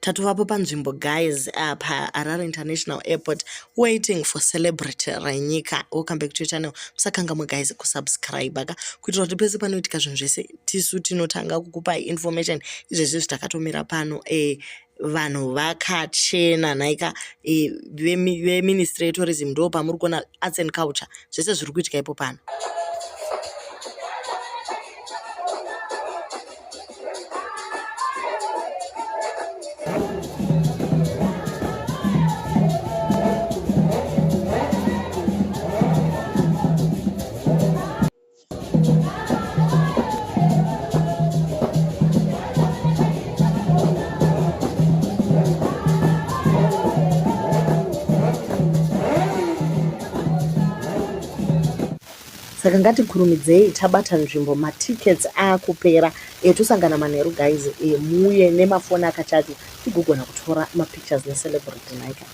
Tatovapo panzvimbo guys pa Harare International Airport waiting for celebrity renyika. Welcome back to your channel. Musakangamwe guys kusubscribe ka kuitira kuti pese panoitika zvinhu zvese tisu tinotanga kukupai information. Izvezvi izvi takatomira pano eh, vanhu vakachena nhaika eh, veministry yetourism ndo pamuri kuona arts and culture zvese zviri kuitika ipo pano. Saka ngatikurumidzei tabata nzvimbo matickets akupera e, tosangana manheru guys e, muuye nemafoni akachajwa tigogona kutora mapictures necelebrity nhaika.